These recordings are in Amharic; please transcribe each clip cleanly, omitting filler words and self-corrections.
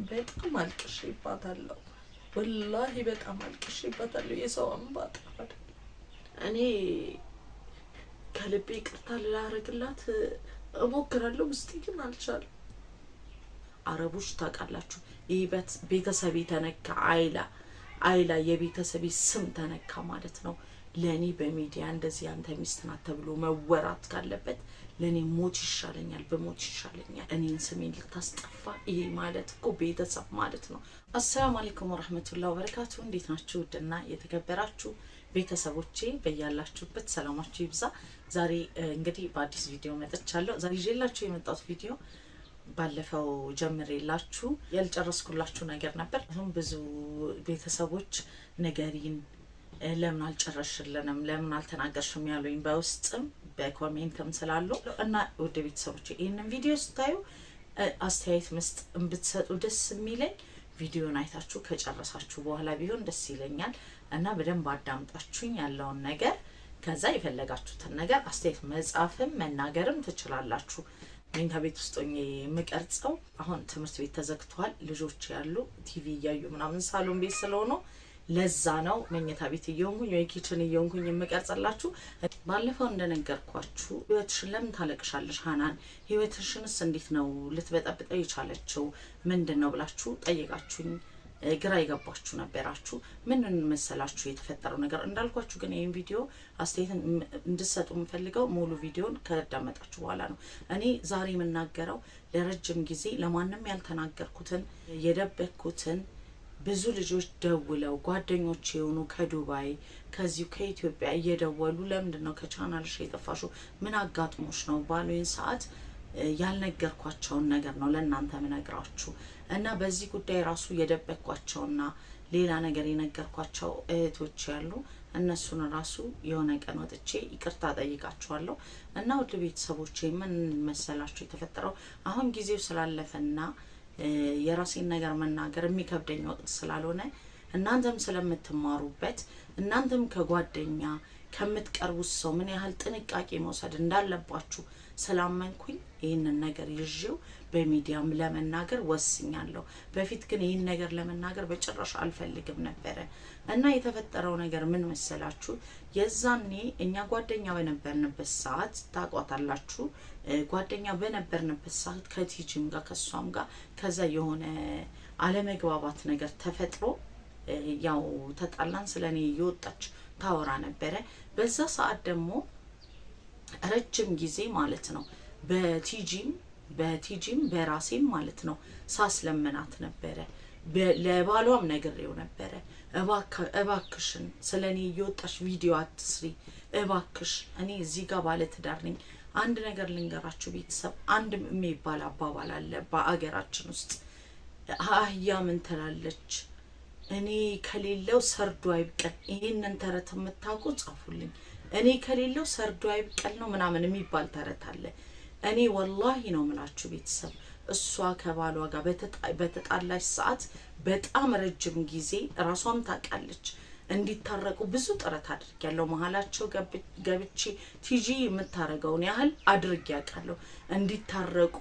በጣም አልቅሼባታለሁ። ወላሂ በጣም አልቅሼባታለሁ። የሰው እንባ ጠፋ። እኔ ከልቤ ይቅርታ ላረግላት እሞክራለሁ፣ ውስጤ ግን አልቻለም። አረቦች ታውቃላችሁ፣ ይህ ቤተሰቤ ተነካ፣ አይላ አይላ የቤተሰቤ ስም ተነካ ማለት ነው። ለእኔ በሚዲያ እንደዚህ አንተ ሚስት ናት ተብሎ መወራት ካለበት ለእኔ ሞት ይሻለኛል፣ በሞት ይሻለኛል። እኔን ስሜን ልታስጠፋ፣ ይሄ ማለት እኮ ቤተሰብ ማለት ነው። አሰላሙ አለይኩም ወረህመቱላህ ወበረካቱ። እንዴት ናችሁ? ውድና የተከበራችሁ ቤተሰቦቼ በያላችሁበት ሰላማችሁ ይብዛ። ዛሬ እንግዲህ በአዲስ ቪዲዮ መጥቻለሁ። ዛሬ ይዤላችሁ የመጣሁት ቪዲዮ ባለፈው ጀምሬላችሁ ያልጨረስኩላችሁ ነገር ነበር። አሁን ብዙ ቤተሰቦች ንገሪን፣ ለምን አልጨረስሽልንም፣ ለምን አልተናገርሽም ያሉኝ በውስጥም በ comment ም ስላሉ እና ውድ ቤተሰቦች ይህንን ቪዲዮ ስታዩ አስተያየት መስጥ ብትሰጡ ደስ የሚለኝ ቪዲዮን አይታችሁ ከጨረሳችሁ በኋላ ቢሆን ደስ ይለኛል እና በደንብ አዳምጣችሁኝ ያለውን ነገር ከዛ የፈለጋችሁትን ነገር አስተያየት መጻፍም መናገርም ትችላላችሁ። መኝታ ቤት ውስጥ ሆኜ የምቀርጸው አሁን ትምህርት ቤት ተዘግቷል። ልጆች ያሉ ቲቪ እያዩ ምናምን ሳሎን ቤት ስለሆኑ ለዛ ነው መኝታ ቤት እየሆንኩኝ ወይ kitchen እየሆንኩኝ የምቀርጽላችሁ። ባለፈው እንደነገርኳችሁ ህይወትሽን ለምን ታለቅሻለሽ ሀናን፣ ህይወትሽንስ እንዴት ነው ልትበጠብጠው የቻለችው ምንድን ነው ብላችሁ ጠይቃችሁኝ ግራ የገባችሁ ነበራችሁ። ምን መሰላችሁ የተፈጠረው ነገር እንዳልኳችሁ፣ ግን ይህን ቪዲዮ አስተያየትን እንድሰጡ የምፈልገው ሙሉ ቪዲዮን ከዳመጣችሁ በኋላ ነው። እኔ ዛሬ የምናገረው ለረጅም ጊዜ ለማንም ያልተናገርኩትን የደበቅኩትን፣ ብዙ ልጆች ደውለው ጓደኞች የሆኑ ከዱባይ ከዚሁ ከኢትዮጵያ እየደወሉ ለምንድን ነው ከቻናልሽ የጠፋሽው፣ ምን አጋጥሞሽ ነው ባሉኝ ሰዓት ያልነገርኳቸውን ነገር ነው ለእናንተ ምነግራችሁ። እና በዚህ ጉዳይ ራሱ የደበቅኳቸውና ሌላ ነገር የነገርኳቸው እህቶች ያሉ እነሱን ራሱ የሆነ ቀን ወጥቼ ይቅርታ ጠይቃቸዋለሁ። እና ውድ ቤተሰቦቼ ምን መሰላችሁ የተፈጠረው፣ አሁን ጊዜው ስላለፈና የራሴን ነገር መናገር የሚከብደኝ ወቅት ስላልሆነ እናንተም ስለምትማሩበት እናንተም ከጓደኛ ከምትቀርቡት ሰው ምን ያህል ጥንቃቄ መውሰድ እንዳለባችሁ ስላመንኩኝ ይህንን ነገር ይዤው በሚዲያም ለመናገር ወስኛለሁ። በፊት ግን ይህን ነገር ለመናገር በጭራሽ አልፈልግም ነበረ። እና የተፈጠረው ነገር ምን መሰላችሁ? የዛኔ እኛ ጓደኛ በነበርንበት ሰዓት ታቋታላችሁ፣ ጓደኛ በነበርንበት ሰዓት ከቲጂም ጋር ከእሷም ጋር ከዛ የሆነ አለመግባባት ነገር ተፈጥሮ ያው ተጣላን። ስለ እኔ እየወጣች ታወራ ነበረ። በዛ ሰዓት ደግሞ ረጅም ጊዜ ማለት ነው በቲጂም በራሴም ማለት ነው ሳስለምናት ነበረ። ለባሏም ነግሬው ነበረ። እባክሽን ስለ እኔ እየወጣሽ ቪዲዮ አትስሪ እባክሽ፣ እኔ እዚህ ጋር ባለትዳር ነኝ። አንድ ነገር ልንገራችሁ ቤተሰብ፣ አንድ የሚባል አባባል አለ በአገራችን ውስጥ። አህያ ምን ትላለች? እኔ ከሌለው ሰርዶ አይብቀል። ይህንን ተረት የምታውቁ ጻፉልኝ። እኔ ከሌለው ሰርዶ አይብቀል ነው ምናምን የሚባል ተረት አለ። እኔ ወላሂ ነው ምላችሁ ቤተሰብ፣ እሷ ከባሏ ጋር በተጣላች ሰዓት በጣም ረጅም ጊዜ ራሷም ታውቃለች እንዲታረቁ ብዙ ጥረት አድርጊያለሁ። መሀላቸው ገብቼ ቲጂ የምታረገውን ያህል አድርጌ ያውቃለሁ እንዲታረቁ፣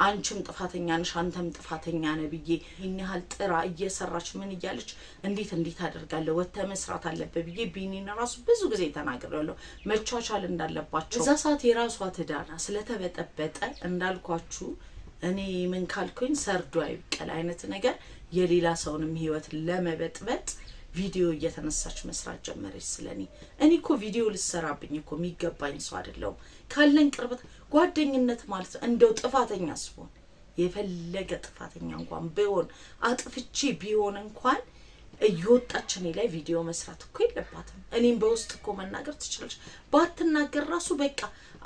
አንቺም ጥፋተኛ ነሽ፣ አንተም ጥፋተኛ ነህ ብዬ ይህን ያህል ጥራ እየሰራች ምን እያለች እንዴት እንዴት አደርጋለሁ ወጥተህ መስራት አለብህ ብዬ ቢኒን ራሱ ብዙ ጊዜ ተናግሬያለሁ፣ መቻቻል እንዳለባቸው። እዛ ሰዓት የራሷ ትዳር ስለተበጠበጠ እንዳልኳችሁ እኔ ምን ካልኩኝ ሰርዶ አይብቀል አይነት ነገር የሌላ ሰውንም ህይወት ለመበጥበጥ ቪዲዮ እየተነሳች መስራት ጀመረች ስለኔ። እኔ እኮ ቪዲዮ ልሰራብኝ እኮ የሚገባኝ ሰው አይደለሁም። ካለን ቅርበት ጓደኝነት ማለት ነው። እንደው ጥፋተኛ ስሆን የፈለገ ጥፋተኛ እንኳን ቢሆን አጥፍቼ ቢሆን እንኳን እየወጣች እኔ ላይ ቪዲዮ መስራት እኮ የለባትም። እኔም በውስጥ እኮ መናገር ትችላለች። ባትናገር ራሱ በቃ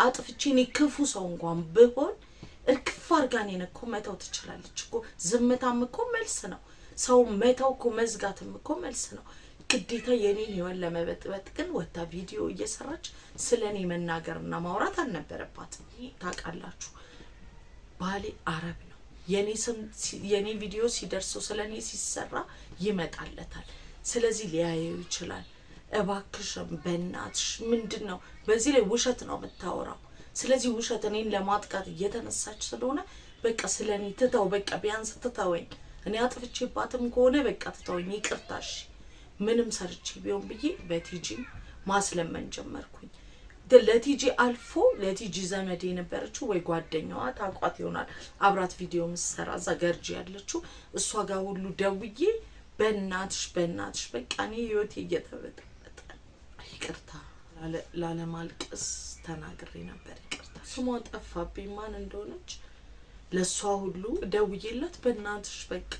አጥፍቼ እኔ ክፉ ሰው እንኳን ብሆን እርግፍ አድርጋ እኔን እኮ መተው ትችላለች እኮ። ዝምታም እኮ መልስ ነው። ሰው መተው እኮ መዝጋትም እኮ መልስ ነው። ግዴታ የኔን ህይወት ለመበጥበጥ ግን ወታ ቪዲዮ እየሰራች ስለ እኔ መናገርና ማውራት አልነበረባትም። ታውቃላችሁ ባሌ አረብ ነው። የኔ ስም የኔ ቪዲዮ ሲደርሰው ስለ እኔ ሲሰራ ይመጣለታል። ስለዚህ ሊያየው ይችላል። እባክሽም በእናትሽ ምንድን ነው በዚህ ላይ ውሸት ነው የምታወራው። ስለዚህ ውሸት እኔን ለማጥቃት እየተነሳች ስለሆነ በቃ ስለ እኔ ትተው፣ በቃ ቢያንስ ትተወኝ። እኔ አጥፍቼባትም ከሆነ በቃ ትተወኝ ይቅርታሽ፣ ምንም ሰርቼ ቢሆን ብዬ በቲጂ ማስለመን ጀመርኩኝ። ለቲጂ አልፎ ለቲጂ ዘመድ የነበረችው ወይ ጓደኛዋ ታቋት ይሆናል አብራት ቪዲዮ ምሰራ እዛ ገርጂ ያለችው እሷ ጋር ሁሉ ደውዬ በእናትሽ በእናትሽ በቃ እኔ ህይወቴ እየተበጠበጠ ይቅርታ ላለማልቀስ ተናግሬ ነበር። ይቅርታ ስሟ ጠፋብኝ ማን እንደሆነች ለእሷ ሁሉ ደውዬላት በእናትሽ በቃ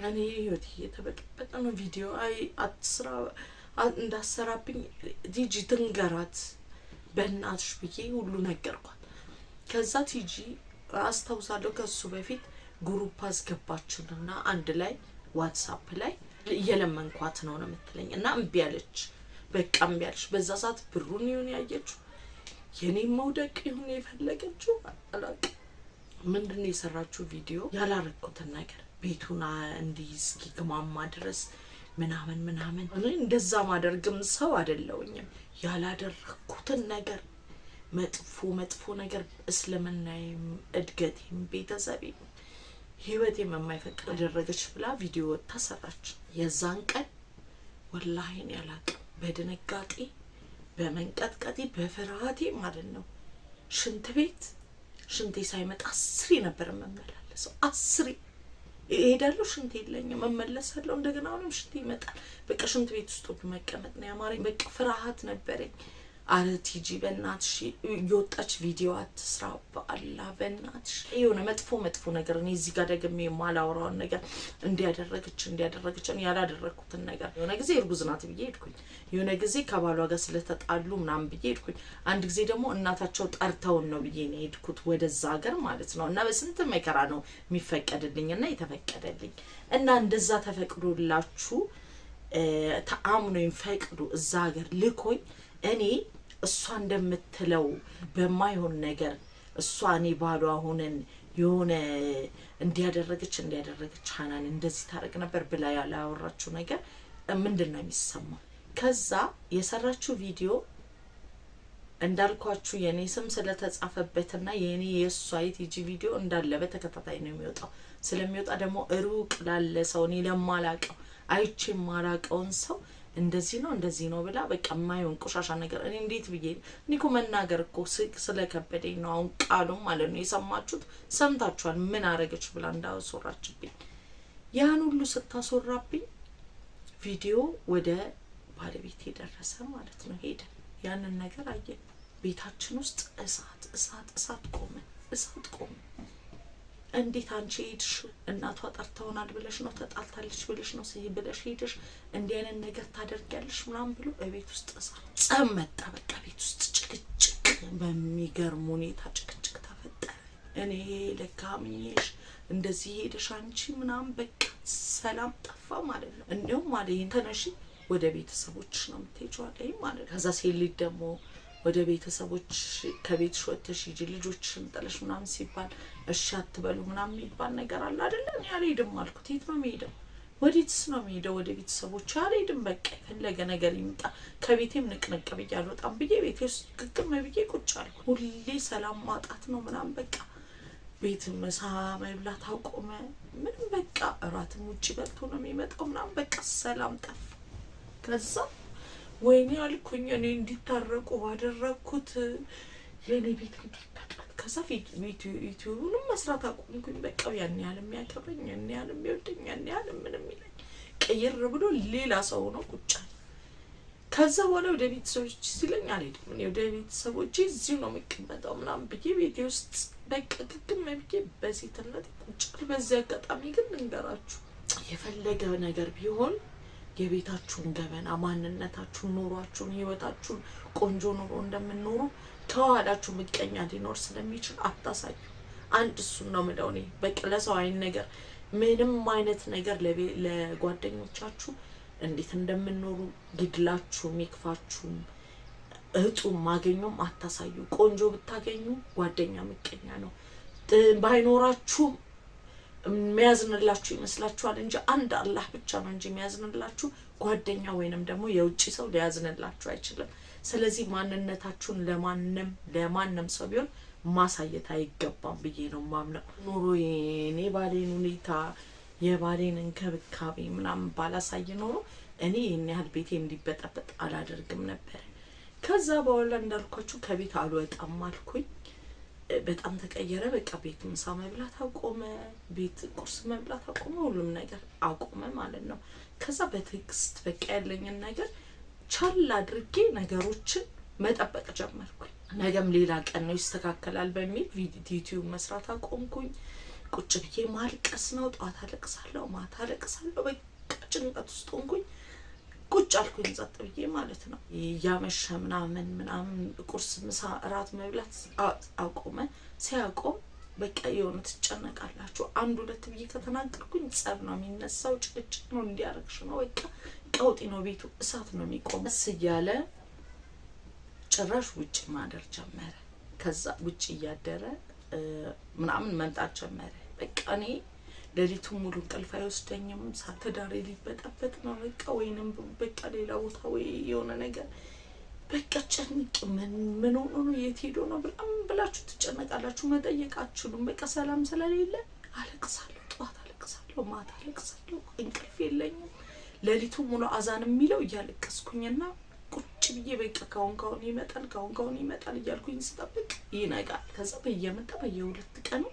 እኔ ህይወቴ እየተበጠበጠ ነው፣ ቪዲዮ አይ አትስራ እንዳሰራብኝ ቲጂ ትንገራት በእናትሽ ብዬ ሁሉ ነገርኳት። ከዛ ቲጂ አስታውሳለሁ ከሱ በፊት group አስገባችንና አንድ ላይ ዋትሳፕ ላይ እየለመንኳት ነው ነው የምትለኝ እና እምቢ አለች። በቃ እምቢ አለች። በዛ ሰዓት ብሩን ይሁን ያየችው የኔም መውደቅ ይሁን የፈለገችው አላውቅም። ምንድን ነው የሰራችው ቪዲዮ ያላረኩትን ነገር ቤቱን እንዲህ እስኪግማማ ድረስ ምናምን ምናምን። እኔ እንደዛ ማደርግም ሰው አይደለሁኝም። ያላደረግኩትን ነገር መጥፎ መጥፎ ነገር እስልምናዬም እድገቴም ቤተሰቤም ህይወቴም የማይፈቅድ አደረገች ብላ ቪዲዮ ተሰራች። የዛን ቀን ወላሂ እኔ አላቅም፣ በድንጋጤ በመንቀጥቀጤ በፍርሃቴ ማለት ነው። ሽንት ቤት ሽንቴ ሳይመጣ 10 ነበር የምመላለሰው። 10 እሄዳለሁ፣ ሽንት የለኝም፣ እመለሳለሁ። እንደገና አሁንም ሽንት ይመጣል። በቃ ሽንት ቤት ውስጥ ሁሉ መቀመጥ ነው ያማረኝ። በቃ ፍርሃት ነበረኝ። አረ ቲጂ በእናትሽ እየወጣች ቪዲዮ አትስራ፣ በአላህ በእናትሽ የሆነ መጥፎ መጥፎ ነገር እኔ እዚህ ጋር ደግሜ የማላወራውን ነገር እንዲያደረገች እንዲያደረገች እኔ ያላደረግኩትን ነገር የሆነ ጊዜ እርጉዝ ናት ብዬ ሄድኩኝ። የሆነ ጊዜ ከባሏ ጋር ስለተጣሉ ምናምን ብዬ ሄድኩኝ። አንድ ጊዜ ደግሞ እናታቸው ጠርተውን ነው ብዬ ነው የሄድኩት ወደዛ ሀገር ማለት ነው። እና በስንት መከራ ነው የሚፈቀድልኝ እና የተፈቀደልኝ እና እንደዛ ተፈቅዶላችሁ ተአምኖኝ ፈቅዶ እዛ ሀገር ልኮኝ እኔ እሷ እንደምትለው በማይሆን ነገር እሷ እኔ ባሏ ሆነን የሆነ እንዲያደረገች እንዲያደረገች ሀናን እንደዚህ ታደርግ ነበር ብላ ያላወራችው ነገር ምንድን ነው የሚሰማው? ከዛ የሰራችው ቪዲዮ እንዳልኳችሁ የኔ ስም ስለተጻፈበትና የኔ የእሷ የቲጂ ቪዲዮ እንዳለ በተከታታይ ነው የሚወጣው። ስለሚወጣ ደግሞ ሩቅ ላለ ሰው እኔ ለማላቀው አይቼ የማላቀውን ሰው እንደዚህ ነው እንደዚህ ነው ብላ በቃ የማይሆን ቆሻሻ ነገር እኔ እንዴት ብዬ እኔ እኮ መናገር እኮ ስለከበደኝ ነው አሁን ቃሉ ማለት ነው። የሰማችሁት ሰምታችኋል። ምን አረገች ብላ እንዳስወራችብኝ ያን ሁሉ ስታስወራብኝ ቪዲዮ ወደ ባለቤቴ ደረሰ ማለት ነው። ሄደ ያንን ነገር አየ። ቤታችን ውስጥ እሳት እሳት እሳት ቆመ፣ እሳት ቆመ። እንዴት አንቺ ሄድሽ? እናቷ ጠርተውናል ብለሽ ነው ተጣልታለች ብለሽ ነው ስይ ብለሽ ሄድሽ እንዲህ አይነት ነገር ታደርጊያለሽ ምናምን ብሎ እቤት ውስጥ እሳት ጸብ መጣ። በቃ ቤት ውስጥ ጭቅጭቅ፣ በሚገርም ሁኔታ ጭቅጭቅ ተፈጠረ። እኔ ለካ አምኜሽ እንደዚህ ሄደሽ አንቺ ምናምን በቃ ሰላም ጠፋ ማለት ነው። እንዲሁም ማለት ይሄን ተነሺ ወደ ቤተሰቦችሽ ነው የምትሄጂው አለኝ ማለት ነው። ከዛ ሴት ልጅ ደግሞ ወደ ቤተሰቦች ከቤትሽ ወጥተሽ ሂጂ ልጆችሽን ጥለሽ ምናምን ሲባል እሺ አትበሉ ምናምን የሚባል ነገር አለ አይደለ? እኔ አልሄድም አልኩት። የት ነው የምሄደው? ወዴትስ ነው የምሄደው? ወደ ቤተሰቦች አልሄድም። በቃ የፈለገ ነገር ይምጣ ከቤቴም ንቅንቅ ብዬ አልወጣም ብዬ ቤቴ ውስጥ ግግም ብዬ ቁጭ አልኩ። ሁሌ ሰላም ማጣት ነው ምናምን በቃ ቤት ምሳ መብላት አቆመ። ምንም በቃ እራትም ውጭ በልቶ ነው የሚመጣው ምናምን በቃ ሰላም ጠፋ። ከዛ ወይኔ አልኩኝ እኔ እንዲታረቁ ባደረግኩት የኔ ቤት እንዲበጣት። ከዛ ዩቲዩብንም መስራት አቆምኩኝ። በቃ ያን ያህል የሚያከብረኝ ያን ያህል የሚወደኝ ያን ያህል ምንም ይለኝ ቅይር ብሎ ሌላ ሰው ሆኖ ቁጭ አለ። ከዛ በኋላ ወደ ቤተሰቦች ሲለኝ አልሄድም እኔ ወደ ቤተሰቦቼ እዚሁ ነው የምቀመጠው ምናምን ብዬ ቤቴ ውስጥ በቃ ግግም ብዬ በሴትነት ቁጭ አልኩ። በዚህ አጋጣሚ ግን ልንገራችሁ የፈለገ ነገር ቢሆን የቤታችሁን ገበና ማንነታችሁን፣ ኑሯችሁን፣ ህይወታችሁን ቆንጆ ኑሮ እንደምንኖሩ ከኋላችሁ ምቀኛ ሊኖር ስለሚችል አታሳዩ። አንድ እሱን ነው የምለው እኔ በቃ ለሰው አይን ነገር ምንም አይነት ነገር ለጓደኞቻችሁ እንዴት እንደምንኖሩ ግድላችሁም ይክፋችሁም እጡም ማገኙም አታሳዩ። ቆንጆ ብታገኙ ጓደኛ ምቀኛ ነው። ባይኖራችሁም የሚያዝንላችሁ ይመስላችኋል እንጂ አንድ አላህ ብቻ ነው እንጂ የሚያዝንላችሁ ጓደኛ ወይንም ደግሞ የውጭ ሰው ሊያዝንላችሁ አይችልም። ስለዚህ ማንነታችሁን ለማንም ሰው ቢሆን ማሳየት አይገባም ብዬ ነው የማምነው። ኑሮ የኔ ባሌን ሁኔታ የባሌን እንክብካቤ ምናምን ባላሳይ ኖሮ እኔ ይህን ያህል ቤቴ እንዲበጠበጥ አላደርግም ነበር። ከዛ በኋላ እንዳልኳችሁ ከቤት አልወጣም አልኩኝ። በጣም ተቀየረ። በቃ ቤት ምሳ መብላት አቆመ፣ ቤት ቁርስ መብላት አቆመ፣ ሁሉም ነገር አቆመ ማለት ነው። ከዛ በትዕግስት በቃ ያለኝን ነገር ቻል አድርጌ ነገሮችን መጠበቅ ጀመርኩኝ። ነገም ሌላ ቀን ነው ይስተካከላል በሚል ዩቲዩብ መስራት አቆምኩኝ። ቁጭ ብዬ ማልቀስ ነው። ጠዋት አለቅሳለሁ፣ ማታ አለቅሳለሁ። በቃ ጭንቀት ውስጥ ሆንኩኝ። ቁጭ አልኩኝ ጸጥ ብዬ ማለት ነው። እያመሸ ምናምን ምናምን ቁርስ፣ ምሳ፣ እራት መብላት አቆመ። ሲያቆም በቃ የሆነ ትጨነቃላችሁ። አንድ ሁለት ብዬ ከተናገርኩኝ ጸብ ነው የሚነሳው፣ ጭቅጭቅ ነው፣ እንዲያረግሽ ነው፣ በቃ ቀውጢ ነው ቤቱ፣ እሳት ነው የሚቆመው። ቀስ እያለ ጭራሽ ውጭ ማደር ጀመረ። ከዛ ውጭ እያደረ ምናምን መምጣት ጀመረ። በቃ እኔ ሌሊቱን ሙሉ እንቅልፍ አይወስደኝም። ትዳሬ ሊበጠበጥ ነው በቃ ወይንም በቃ ሌላ ቦታ ወይ የሆነ ነገር በቃ ጨንቅ። ምን ምን ሆኖ ነው የት ሄዶ ነው ብላም ብላችሁ ትጨነቃላችሁ። መጠየቅ አትችሉም። በቃ ሰላም ስለሌለ አለቅሳለሁ። ጠዋት አለቅሳለሁ፣ ማታ አለቅሳለሁ። እንቅልፍ የለኝም። ሌሊቱን ሙሉ አዛን የሚለው እያለቀስኩኝና ቁጭ ብዬ በቃ ካሁን ካሁን ይመጣል ካሁን ካሁን ይመጣል እያልኩኝ ስጠብቅ ይነጋል። ከዛ በየመጣ በየሁለት ቀኑ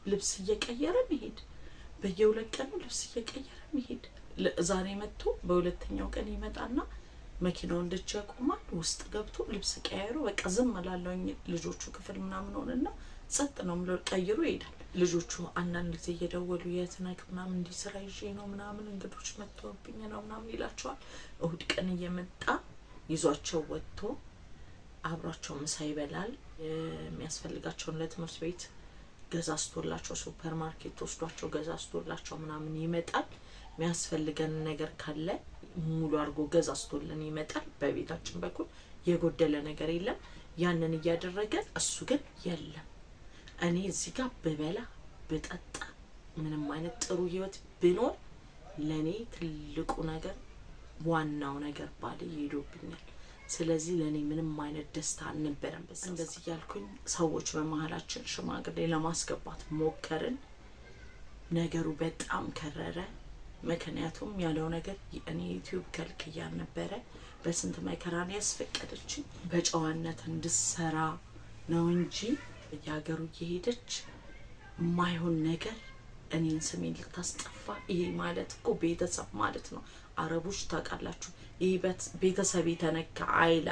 ልብስ እየቀየረ መሄድ፣ በየሁለት ቀኑ ልብስ እየቀየረ መሄድ። ዛሬ መጥቶ በሁለተኛው ቀን ይመጣና መኪናውን ደጅ ያቆማል። ውስጥ ገብቶ ልብስ ቀያይሮ በቃ ዝም እላለሁኝ። ልጆቹ ክፍል ምናምን ሆነና ጸጥ ነው የምለው፣ ቀይሮ ይሄዳል። ልጆቹ አንዳንድ ጊዜ እየደወሉ የት ነህ ምናምን እንዲህ ስራ ይዤ ነው ምናምን እንግዶች መጥተውብኝ ነው ምናምን ይላቸዋል። እሁድ ቀን እየመጣ ይዟቸው ወጥቶ አብሯቸው ምሳ ይበላል። የሚያስፈልጋቸውን ለትምህርት ቤት ገዛዝቶላቸው ሱፐር ማርኬት ወስዷቸው ገዛዝቶላቸው ምናምን ይመጣል። የሚያስፈልገን ነገር ካለ ሙሉ አድርጎ ገዛዝቶልን ይመጣል። በቤታችን በኩል የጎደለ ነገር የለም። ያንን እያደረገ እሱ ግን የለም። እኔ እዚህ ጋር ብበላ ብጠጣ ምንም አይነት ጥሩ ህይወት ብኖር ለእኔ ትልቁ ነገር ዋናው ነገር ባሌ ይሄዶብኛል። ስለዚህ ለእኔ ምንም አይነት ደስታ አልነበረም። በዛ እንደዚህ እያልኩኝ ሰዎች በመሀላችን ሽማግሌ ለማስገባት ሞከርን። ነገሩ በጣም ከረረ። ምክንያቱም ያለው ነገር እኔ ዩቲዩብ ከልክያ ነበረ። በስንት መከራን ያስፈቀደችኝ በጨዋነት እንድሰራ ነው እንጂ የሀገሩ እየሄደች የማይሆን ነገር እኔን ስሜን ልታስጠፋ። ይሄ ማለት እኮ ቤተሰብ ማለት ነው። አረቦች ታውቃላችሁ፣ ይሄ ቤተሰብ የተነካ አይላ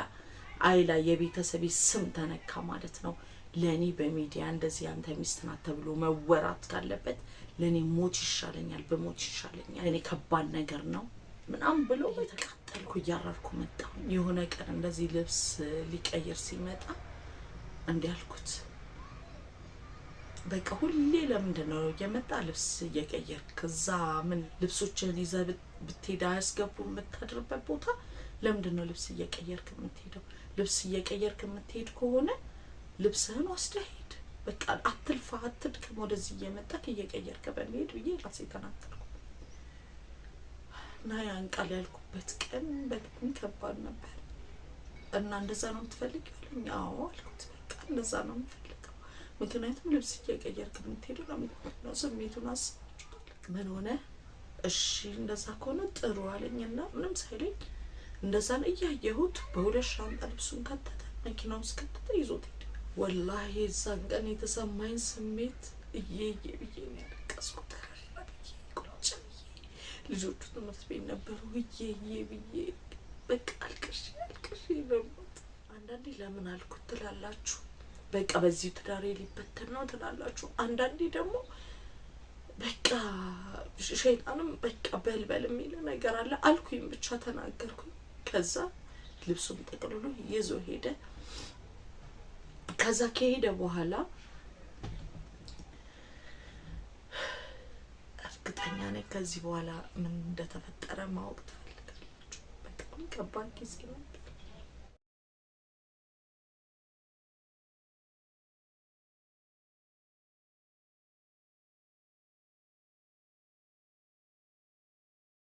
አይላ የቤተሰቤ ስም ተነካ ማለት ነው። ለእኔ በሚዲያ እንደዚህ አንተ ሚስት ናት ተብሎ መወራት ካለበት ለእኔ ሞት ይሻለኛል፣ በሞት ይሻለኛል። እኔ ከባድ ነገር ነው ምናምን ብሎ የተቃጠልኩ እያረርኩ መጣሁ። የሆነ ቀን እንደዚህ ልብስ ሊቀይር ሲመጣ እንዲህ አልኩት፣ በቃ ሁሌ ለምንድን ነው እየመጣ ልብስ እየቀየርክ? ከዛ ምን ልብሶችን ይዘህ ብትሄድ አያስገቡም የምታድርበት ቦታ? ለምንድን ነው ልብስ እየቀየርክ የምትሄደው? ልብስ እየቀየርክ የምትሄድ ከሆነ ልብስህን ወስደህ ሂድ። በቃ አትልፋ፣ አትድከም፣ ወደዚህ እየመጣክ እየቀየርክ በመሄድ ብዬ ራሴ ተናገርኩ። እና ያን ቃል ያልኩበት ቀን በጣም ከባድ ነበር። እና እንደዛ ነው የምትፈልጊው አለኝ። አዎ አልኩት። በቃ እንደዛ ነው የምፈልገው፣ ምክንያቱም ልብስ እየቀየርክ የምትሄደው ለምንድን ነው? ስሜቱን አስባችኋል? ምን ሆነ? እሺ እንደዛ ከሆነ ጥሩ አለኝና ምንም ሳይለኝ እንደዛ ነው እያየሁት በሁለት ሻንጣ ልብሱን ከተተ፣ መኪና ውስጥ ከተተ፣ ይዞት ሄደ። ወላሂ የዛን ቀን የተሰማኝ ስሜት እየየ ብዬ ነው ያለቀስኩት። ብዬ ቁጭ ብዬ ልጆቹ ትምህርት ቤት ነበሩ። እየየ ብዬ በቃ አልቅሼ አልቅሼ በሞት። አንዳንዴ ለምን አልኩት ትላላችሁ፣ በቃ በዚሁ ትዳሬ ሊበተን ነው ትላላችሁ። አንዳንዴ ደግሞ በቃ ሸይጣንም በቃ በልበል የሚል ነገር አለ። አልኩኝ ብቻ ተናገርኩኝ። ከዛ ልብሱን ጠቅልሎ ይዞ ሄደ። ከዛ ከሄደ በኋላ እርግጠኛ ነኝ ከዚህ በኋላ ምን እንደተፈጠረ ማወቅ ትፈልጋላችሁ። በጣም ከባድ ጊዜ ነበር።